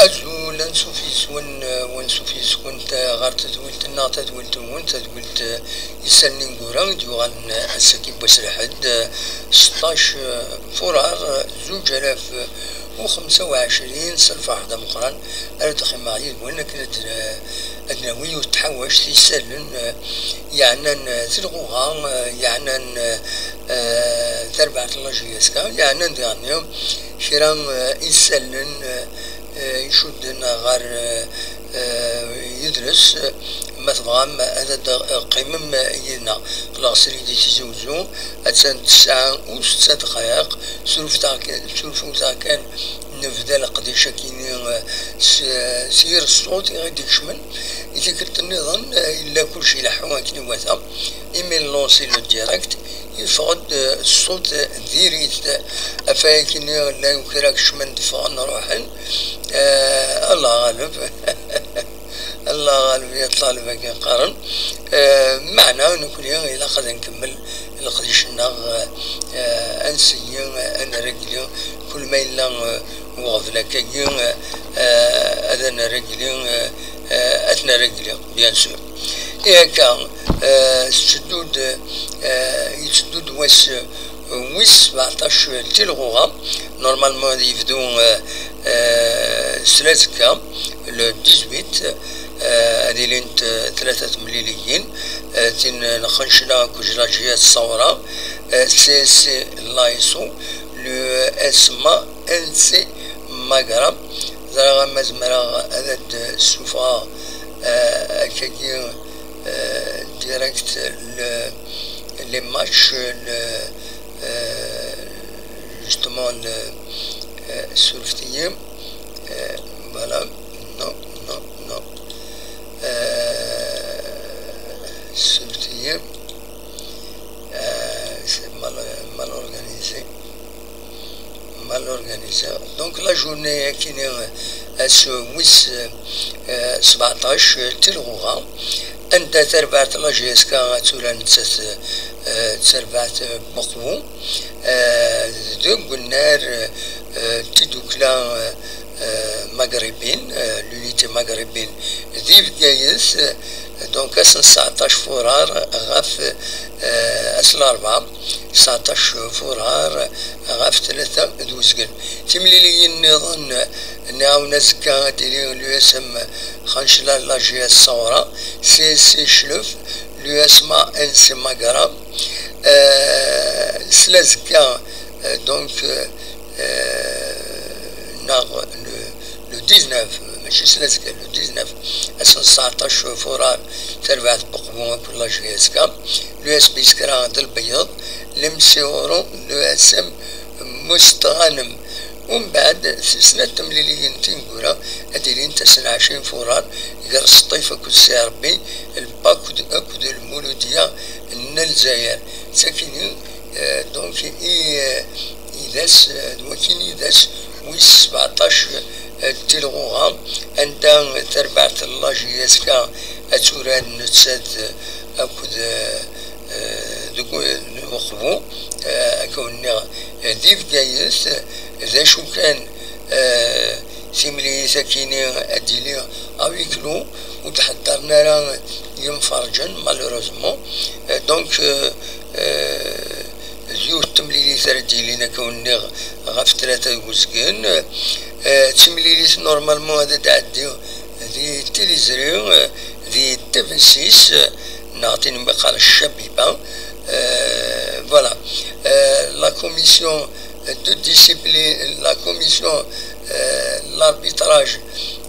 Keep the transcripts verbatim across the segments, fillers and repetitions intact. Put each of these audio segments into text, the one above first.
Azul, ansuf yes-wen, eh, wansuf yes-kent, eh, ɣer tedwilt-nneɣ, tadwilt-nwen, tadwilt, eh, isallen ineggura i d-yuɣalen, eh, ass-agi n wass lḥedd, eh, seṭṭac, eh, furar, eh, zuǧ alaf, eh, u xemsa u ɛecrin, s lferḥ d ameqqran ara d-qqimeɣ yid-wen akken ad, eh, ad nawi yiwet n tḥawact isallen, eh, yeɛnan, eh, tilɣuɣa, eh, yeɛnan, eh, eh, tarbaɛt n la J S K, yeɛnan diɣen kra, eh, isallen, eh, eh, icudden ɣer, eh, eh, yidles. Ma tebɣam ad d-teqqimem yid-neɣ, aql-aɣ srid i Tizi Uzzu, attan tesɛa u setta dqayeq, surfet-aɣ kan, surfet-aɣ kan, nebda leqdic akkin-nni, eh, s, s yir ṣṣut i ɣ-d-ikecmen. I tikkelt nniḍen, eh, yella kullec ileḥḥu akken iwata, imi nlansi le direct, yeffeɣ-d, eh, ṣṣut, eh, diri-t. Ɣef waya akkin-nni llan kra kecmen-d, ffɣen, ruḥen. Eh, Allah ɣaleb. Allah ɣaleb, ya ṭṭaleb akken qqaren. Eh, meɛna nekkni ilaq ad nkemmel leqdic-nneɣ, eh, ad nseyyi, eh, ad nerr agli, kul ma yella, eh, uɣbel akkagi, eh, ad nerr agli, eh, eh, ad t-nerr agli, bien sûr. I akka, eh, tetteddu-d, eh, yetteddu-d wass, eh, wis sebeɛṭac tilɣuɣa. Normalement ad yebdu, eh, eh, s lazekka, le dix-huit, eh, ad ilint, eh, tlata temliliyin, eh, tin n Xencla akked Laǧiyat Ṣawra, eh, C S C Laïso, le S M A N C Magra. Ẓriɣ ama zemreɣ ad d-ssufɣeɣ, eh, akkagi, eh, direct le, les matchs, le, eh, justement, le, eh, surfet-iyi, eh, voilà, non, non, non, eh, surfet-iyi, eh, c'est mal, mal organisé, mal organisé. Donc la journée akkin-nni, ass wis, eh, sebeɛṭac, eh, tilɣuɣa, anda tarbaɛt n la J S K ad tura nettat, eh, d tarbaɛt, eh, n uqbu, eh, deg unnar, eh, n tiddukla, eh, eh, magribin, eh, l'unité magribin di Bgayet, eh, donc ass n seɛṭac furar ɣef, eh, ass n larebɛa, seɛṭac furar ɣef tlata d uzgen. Timliliyin nniḍen, eh, nniɣ-awen azekka ad d-tili l'U S M Xancla, la J S Ṣawra, C S C Clef, l'U S M A N C Magra, eh, s lazekka, eh, donc, eh, eh, neɣ le, le dix-neuf, mačči s lazekka, le dix-neuf, ass n seɛṭac furar, tarbaɛt n uqbu akked la J S K, l'U S B Iskra d Lbeyyeḍ, l'M C Oro, l'U S M Mustɣanem. Umbeɛd, snat temliliyin tineggura ad d-ilint ass n ɛecrin furar, gar Sṭif akked Si Ṛebbi, Lpaq akked, akked Lmuludya n Lezzayer. Sakini, eh, donc, i, eh, i d ass, eh, d wakin i d ass wis sebeɛṭac, eh, d tilɣuɣa, anda tarbaɛt n la J S K ad turar nettat, eh, akked, eh, eh, deg u-, deg uqbu, eh, akka wen-nniɣ, eh, di Bgayet, eh, d acu kan, eh, timlilit akkin-nni ad d-tili à huis clos, ur d-ḥeddren ara yimferǧen, malheureusement. Eh, donc, eh, eh, d yiwet n temlilit ara d-yilin, akka wen-nniɣ, ɣef tlata deg uzgen. Eh, d timlilit normalement ad d-tɛeddi di Tiliẓri, eh, di T V six, eh, neɣ tin umi qqaren Ccabiba. Eh, voilà. Eh, la commission de discipline, la commission, eh, l'arbitrage,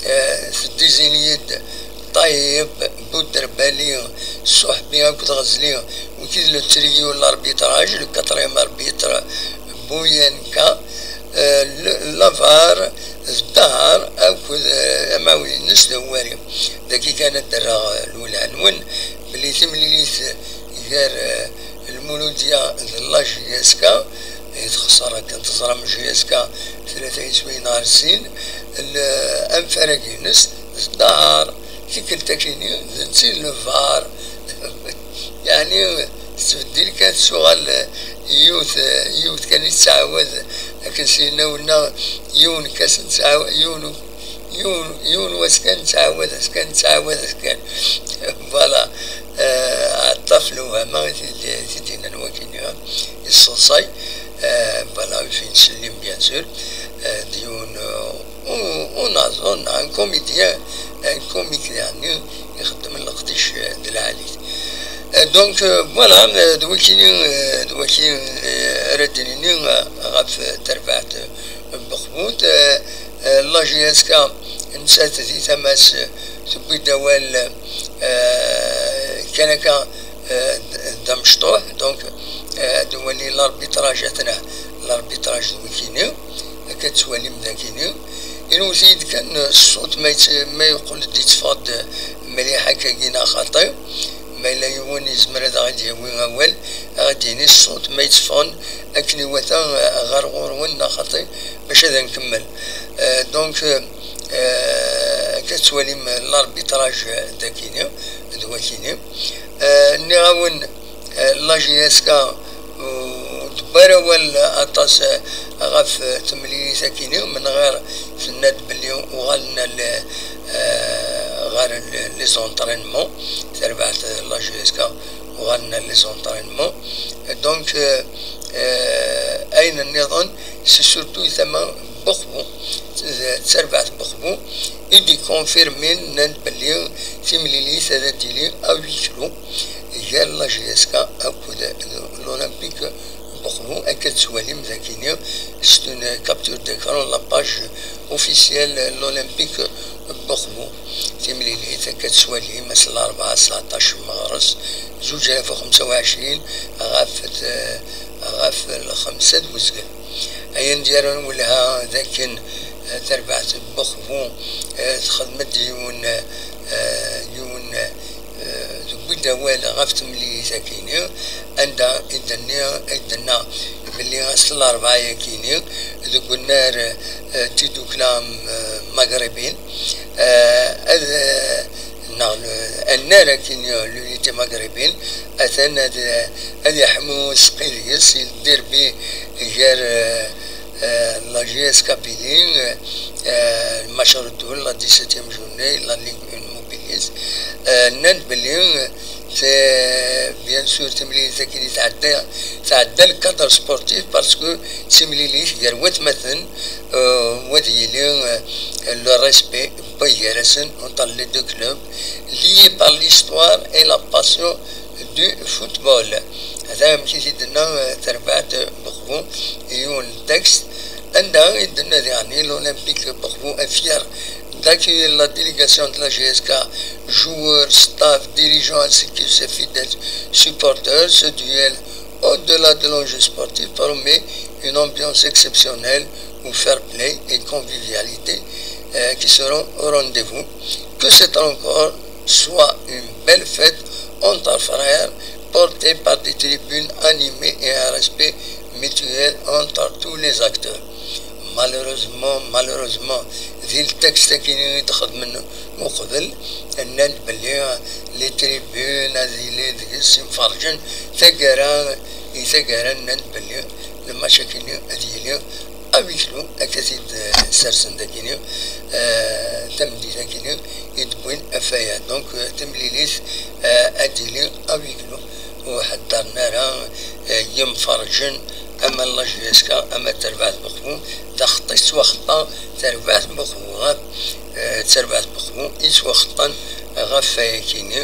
eh, tdésigne-d Ṭayeb Budrebali, Suḥbi akked Ɣezli, wigi d le trio de l'arbitrage, le quatrième arbitre, Buyenka, eh, le, la var, d Dahar akked, eh, amawin-nnes d Hwari. Dagi kan ad d-rreɣ, eh, lwelha-nwen belli timlilit gar, eh, Lmuludya d la J S K, eh, texṣer akken teẓram J S K tlata yiswiyen ɣer sin, l-, anfarag-nnes d Dahar, tikkelt akkin-nni d netta i d le var. Yeɛni tettbeddil kan, tettuɣal yiwet, yiwet kan i tettɛawad, akken s-yenna wenna, yiwen kas nettɛaw-, yiwen u-, Yiwen, yiwen wass kan, ttɛawad-as kan, ttɛawad-as kan. Voilà. Euh, aṭṭaf lewhama i t-id-, i t-id-yennan wakini, hein. Yesseḍsay. Euh, voilà, ur t-nettsellim, bien sûr. Euh, d yiwen, euh, un, un aẓur, un comédien, un comique, yeɛni, ixeddem leqdic, euh, d lɛali. Euh, donc, euh, voilà, euh, d wakini, euh, d wakini, euh, ara d-nini, euh, ɣef, euh, terbaɛt, euh, Bexbut, euh, euh, la J S K, nettat di tama-s, euh, tewwi-d awal, euh, kan akka, euh, d, d amecṭuḥ, donc, euh, ad nwali l'arbitrage, atna, l'arbitrage d wikini, akka tettwalim d akini. Inewwet-iyi-d kan, euh, ṣṣut ma yett-, ma yeqqel-d yetteffeɣ-d mliḥ akkagi neɣ xaṭi. Ma yella yiwen yezmer ad aɣ-d-yawi awal, ad aɣ-d-yini ṣṣut ma yetteffɣen akken iwata, eh, ɣer ɣur-wen neɣ xaṭi, bac ad nkemmel. Eh, donc, eh, eh, akka tettwalim l'arbitrage d akini, d wakini. Eh, nniɣ-awen, eh, la J S K ur tewwi ara awal aṭas, eh, ɣef, eh, temlilit akini, menɣir tenna-d belli uɣalen le-, eh, ɣer le-, les entraînements, terbaɛt, eh, la J S K uɣalen les entraînements. Donc, eh, eh, ayen nniḍen, c'est surtout tama Bexbu, d tarbaɛt Bexbu, i d-ikonfirmin, nnan-d belli timlilit ad d-tili à huis clos gar la J S K akked l'Olympique Bexbu, akka tettwalim dagini, c'est une capture d'écran, la page officielle l'Olympique Bexbu. Timlilit akka tettwalim ass n larebɛa, tseɛṭac meɣres zuǧ alaf u xemsa u ɛecrin, ɣef t-, ɣef lxemsa d uzgen. Ayen d-yerran welha d akken, eh, tarbaɛt n Bexbu, eh, texdem-d yiwen, eh, yiwen, eh, tewwi-d awal ɣef temlilit akini, anda i d-tenna, i d-tenna belli ass n larebɛa yakini deg unnar, eh, tidukla, eh, magribin, eh, ad, eh, neɣ le-, annar akini, l'unité magribin, atan ad, ad iḥmu useqqi deg-s, le derby gar, eh, eh, la J S Kabylie, eh, eh, le match retour, la dix-septième journée, la Ligue un mobilise. Eh, nnan-d belli, eh, c'est, bien sûr, timlilit akini tɛedda, tɛedda le cadre sportif, parce que timlilit gar watmaten, euh, wa d yili, euh, le respect n wagar-asen entre les deux clubs, liés par l'histoire et la passion du football. Hada amek i t-id-tenna, euh, terbaɛt Bexbu, yiwen n texte, anda i d-tenna diɣen l'Olympique Bexbu est fier d'accueillir la délégation de la J S K, joueurs, staff, dirigeants ainsi que ses fidèles supporters. Ce duel, au-delà de l'enjeu sportif, promet une ambiance exceptionnelle où fair-play et convivialité, euh, qui seront au rendez-vous. Que cette rencontre soit une belle fête entre frères, portée par des tribunes animées et un respect mutuel entre tous les acteurs. Malheureusement, malheureusement, di ltexte akini i d-xedmen uqbel, nnan-d belli les tribunes ad yili deg-s imferǧen, taggara, i taggara nnan-d belli le match akini ad yili à huis clos, akka t-id-sersen dagini, eh, tameddit akini i d-wwin ɣef waya. Donc, eh, timlilit, eh, ad d-tili à huis clos, ur ḥeddren ara, eh, yimferǧen, ama la J S K, ama terbaɛt Bexbu, d axeṭṭi tettwaxeṭṭa terbaɛt Bexbu, ha? Eh, d terbaɛt Bexbu i yettwaxeṭṭan ɣef wayakini.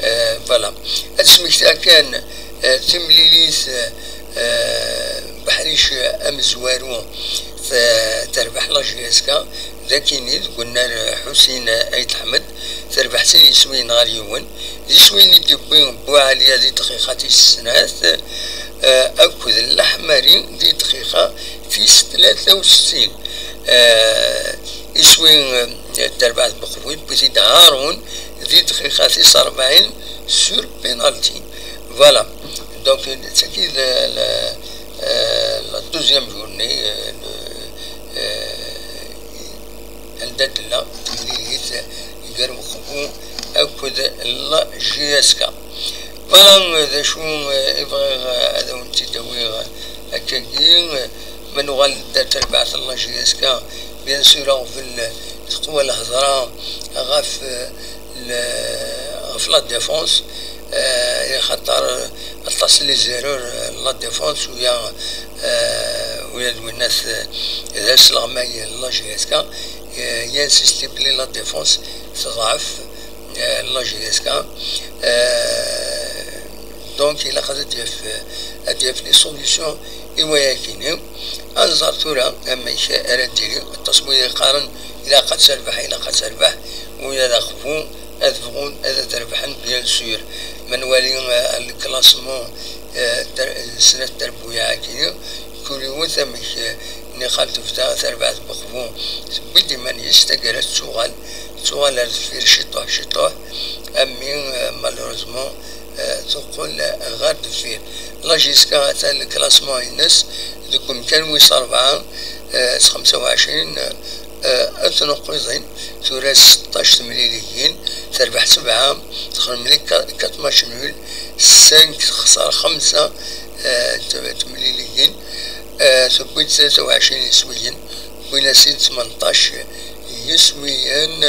Eh, voilà. Ad smektiɣ kan, eh, timlilit, eh, eh, Beḥric amezwaru, t-, terbeḥ la J S K, d akini deg unnar Ḥusin Ayt Ḥmed, terbeḥ sin yiswiyen ɣer yiwen, d iswiyen i d-yewwi Buɛaliya di dqiqa tis snat, eh, akked Laḥmari di dqiqa tis tlata u settin. Eh, iswi, eh, terbaɛt Bexbu, yewwi-t-id Harun di dqiqa tis rebɛin sur penalty. Voilà. Donc, d tagi d la, eh, la douzième journée, eh, le, eh, anda tella temlilit gar Bexbu akked la J S K. Voilà, d acu, eh, i bɣiɣ, eh, ad awen-tt-id-awiɣ, eh, akkagi, eh, ma nuɣal-d ar terbaɛt n la J S K, bien sûr, aɣbel, eh, Teqwa lhedra ɣef, eh, le-, ɣef la défense, eh, axaṭer aṭas n les erreurs, eh, la défense, uya, eh, uya d winnat, eh, d asleɣmay n la J S K, eh, yinsisti belli la défense teḍɛef, eh, la J S K. Eh, donc, ilaq ad d-yaf, ad d-yaf les solutions i wayakini. Ad nẓer tura amek ara d-tili. Aṭas n wid yeqqaren ilaq ad terbeḥ, ilaq ad terbeḥ, ula d aqbu ad bɣun ad d-rebḥen, bien sûr. Ma nwali, eh, le classement, eh, tar-, snat terbuyaɛ-agi, kul yiwet amek, eh, niqal tebda terbaɛt n uqbu, tewwi-d iman-is, taggara tettuɣal, tettuɣal ar deffir ciṭuḥ ciṭuḥ, ami, eh, malheureusement, eh, teqqel ɣer deffir. La J S K atan le classement-ines deg umkan wis rebɛa, eh, s xemsa u ɛecrin, eh, tnuqqiḍin, tura seṭṭac temliliyin, terbeḥ sebɛa, txemmel quatre matchs nuls, cinq texṣer xemsa, eh, t-, temliliyin, eh, tewwi-d tlata u ɛecrin iswiyen, wwin-as-id tmenṭac yiswiyen,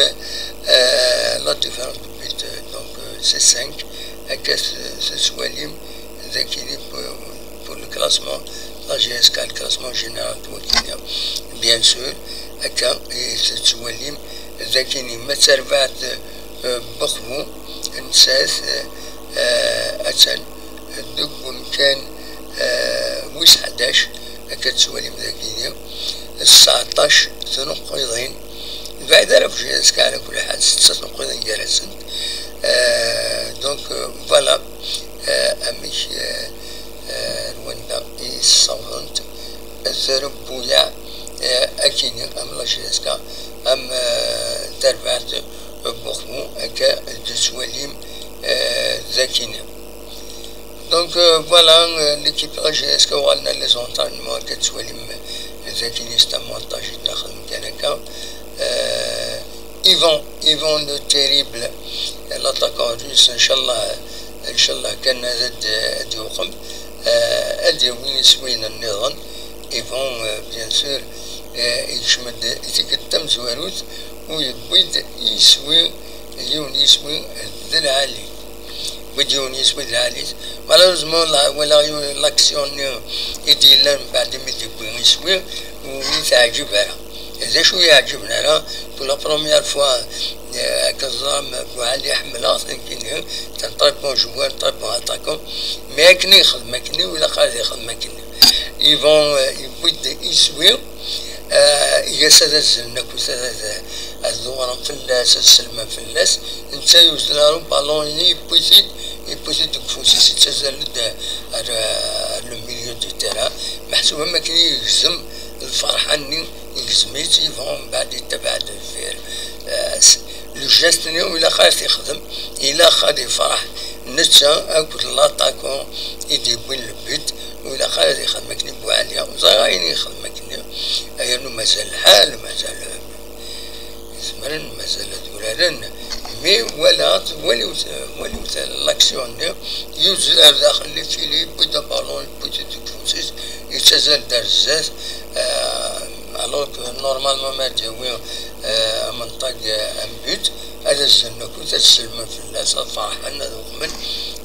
eh, la différence de but, eh, donc, eh, c'est cinq. Akka t-, tettwalim d akini pour, pour le classement, la J S K, le classement général n wakini, bien sûr, akka i tettwalim d akini. Ma d tarbaɛt, eh, n uqbu, nettat, eh, attan deg umkan, eh, wis ḥdac, akka tettwalim d akini, tesɛeṭṭac tnuqqiḍin, lbaɛid ara ɣef J S K ɛla kulli ḥal, setta tnuqqiḍin gar-asent. Eh, donc, eh, voilà, eh, amek, eh, eh, ar wanda i ssawḍent trebbuyaɛ, eh, akini, am la J S K, am, eh, tarbaɛt n uqbu, akka d-tettwalim, eh, d akini. Donc, euh, voilà, euh, l'équipe la J S K uɣalen ar les entraînements, akka tettwalim, euh, d akin yestamwanṭaj i d-nexdem kan akka. Euh, Yvan, Yvan le terrible, euh, l'attaquant russe, inchallah, inchallah kan ad, ad yuqem, euh, ad yawi iswiyen nniḍen. Yvan, euh, bien sûr, euh, yekcem-d i tikkelt tamezwarut u yewwi-d iswi, yiwen yiswi d lɛali. Wid yiwen yiswi d lɛali-s. Malheureusement, la, walaɣ yiwen l'action-nni i d-yellan mbeɛd mi d-yewwi iswi, ur yi-teɛǧib ara. D acu ur yi-yeɛǧiben ara, pour la première fois, euh, akka teẓram, Buɛli ḥemmleɣ-t, nekkini, c'est un très bon joueur, très bon attaquant. Mais akken i yexdem akkenni, ur ilaq ara ad yexdem akkenni. Yvan, euh, yewwi-d iswi, euh, iga-s ad azzlen akk, ad, ad, ad dewren fell-as, ad sellmen fell-as. Netta yuzzel ɣer ubalun-nni, yewwi-t-id, yewwi-t-id deg ufus-is, yettazzal-d ar, ar le milieu du terrain. Meḥsub am akken yegzem lferḥ-nni, yegzem-itt Yvan, mbeɛd yettabaɛ-d deffir. Euh, s-, le geste-nni ur ilaq ara t-yexdem, ilaq ad yefreḥ netta akked l'attaquant i d-yewwin le but, ur ilaq ara ad yexdem akken i Buɛli, ur ẓriɣ ayen i yexdem akken. Yernu mazal lḥal, mazal zemren, mazal ad uraren. Mais walaɣ-t, waliwt, waliwt l'action-nni, yuzzel ar daxel les filets, yewwi-d abalun, yewwi-t deg ufus-is, yettazzal-d ar zdat, euh, alors que normalement ma d-yawi, euh, amenṭag, euh, un but, ad azzlen akkit, ad sellmen fell-as, ad ferḥen, ad uqmen.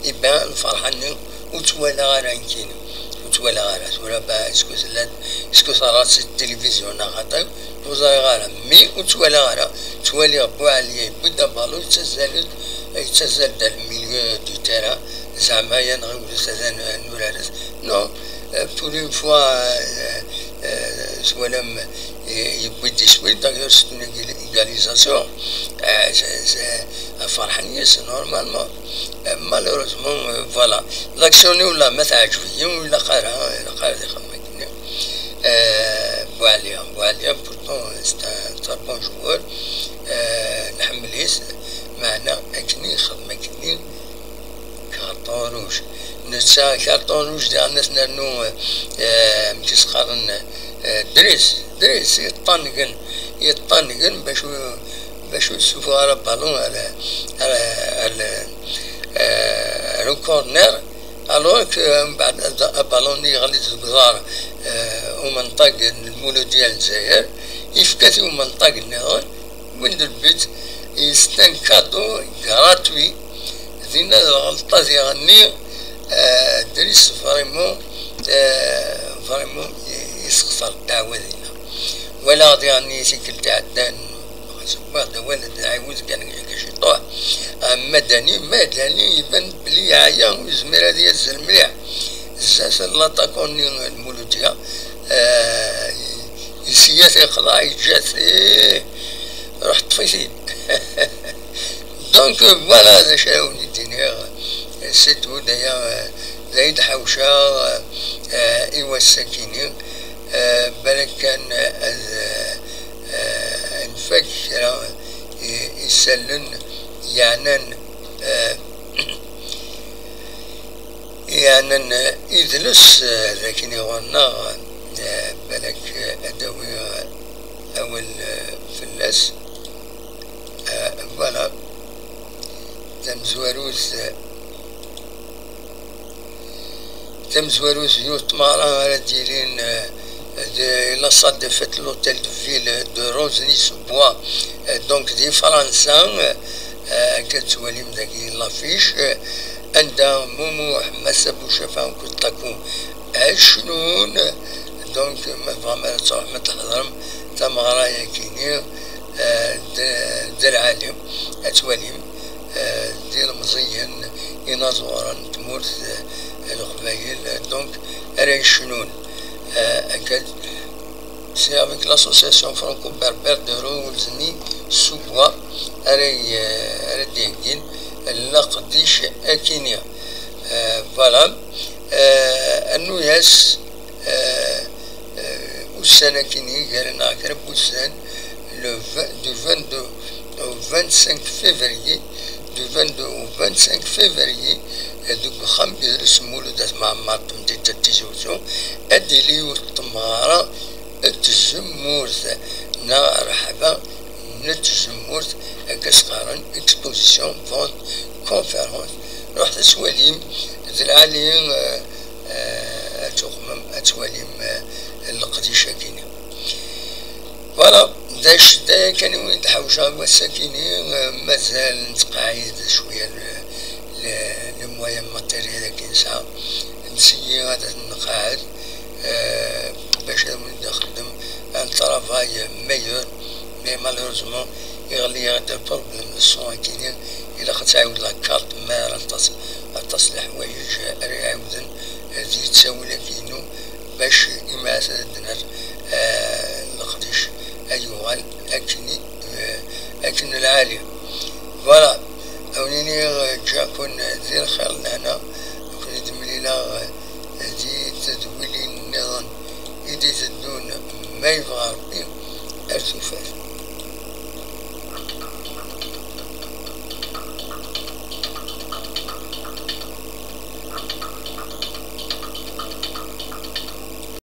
Eh ben, lferḥ-nni ur tt-walaɣ ara nekkini. Ur tt-walaɣ ara. Tura ba, est-ce que tella, est-ce que teɣra-tt di tilivizyu neɣ xaṭi, ur ẓriɣ ara. Mais ur tt-walaɣ ara. Ttwaliɣ Buɛli yewwi-d abalun, yettazzal-d, yettazzal-d ar le milieu du terrain. Zeɛma ya neɣ iwet ad n-, ad nuraret. Non, euh, pour une fois, euh, euh, twalam, euh, yewwi-d iswi, d'ailleurs c'est une égal-, égalisation. Euh, c'est, c'est, ferḥen yes, normalement. Euh, malheureusement, euh, voilà. L'action-nni ula ma teɛǧeb-iyi, ur ilaq ara, ilaq ara ad ixdem akkenni. Euh, Buɛli, Buɛli, pourtant, c'est un très bon joueur. Euh, nḥemmel-it, meɛna akken i yexdem akkenni, carton rouge. Netta carton rouge, daɣen ad t-nernu, euh, amek i s-qqaren, euh, dris, dris, yeṭṭangen, yeṭṭangen bac ur, bac ur yessufuɣ ara balun ar, ar, ar, euh, ar ukurner. Alors que, euh, mbeɛd ad-, abalun-nni yeɣli-d deg uḍar, euh, umenṭag n Lmuludya n Lezzayer, yefka-t i umenṭag nniḍen, Win d lbut, c'est un cadeau gratuit. Dinna d lɣelṭa diɣenni, euh, Dris vraiment, euh, vraiment yessexṣer ddeɛwa dinna. Walaɣ diɣenni tikkelt iɛeddan, wwiɣ-d awal ad nɛiwed kan akka ciṭuḥ. Am Madani, Madani iban belli yeɛya, ur yezmir ad yazzel mliḥ. Zdat n l'attaquant-nni n Lmuludya, euh, yesya tiqḍa, yeǧǧa-t, eh, ruḥ ṭṭef-it-id. Donc, voilà, d acu ara wen-d-iniɣ, c'est tout, d aya, euh, d ay d-ḥawceɣ, euh, i wass-akini, euh, balak kan, euh, ad, euh, ad nfak kra i, isallen yeɛnan, euh, yeɛnan idles, euh, d akken iɣur-nneɣ, euh, balak, euh, ad d-awiɣ, euh, awal, euh, fell-as. Euh, voilà. Tamezwarut, euh, tamezwarut, yiwet tmeɣra ara d-yilin, euh, de, il a sa défaite l'hôtel de ville de Rosny-sous-Bois, euh, donc di Fransa, euh, euh, akka tettwalim dagi l'affiche, euh, anda Mumuḥ, Massa Bucafa akked Ṭaku ad cnun. Donc, ma tebɣam ad tṛuḥem ad tḥeḍrem tameɣra-yakini, euh, d, d lɛali, ad twalim, euh, d ilemẓiyen inaẓuren n tmurt, euh, n Leqbayel, donc, ara yecnun, euh, akked C'est avec l'association franco-berbère de Rosny-sous-Bois ara y-, ara d-ihegin leqdic akini. Euh, voilà. Euh, annu-yas, euh, euh, ussan akini, gar-aneɣ kra n wussan, le vingt, du vingt-deux au vingt-cinq février, du vingt-deux au vingt-cinq février, euh, deg uxxam n yidles Mulud At Mɛemmer, temdint n Tizi Uzzu, ad d-tili yiwet n tmeɣra n tzemmurt, neɣ rreḥba n tzemmurt, akka s-qqaren, exposition, vente, conférence. Ruḥet ad twalim, d lɛali, euh, euh, ad tuɣmem, ad twalim, euh, leqdic-agi-nni. Voilà, d acu, d aya kan i win d-ḥawceɣ wass-akini, euh, mazal nettqeɛɛid cwiya le, le, le moyen matériel-agi nesɛa, nseggi ad t-nqeɛɛed, euh, bac ad wen-d-nxeddem un travail meilleur, mais malheureusement, iɣelli-yaɣ-d problème de son akini, ilaq ad tɛiwed la carte mère, aṭas, aṭas n leḥwayeǧ ara iɛiwden di ttawil-agi-inu, bac imaɛas ad d-nerr, eh, leqdic ad yuɣal akken i, eh, akken lɛali. Voilà, a wen-iniɣ, eh, ǧǧiɣ-ken di lxir n lehna, ad ken-id-mlileɣ, eh, di tedwilin nniḍen i d-iteddun, ma yebɣa Rebbi, ar tufat.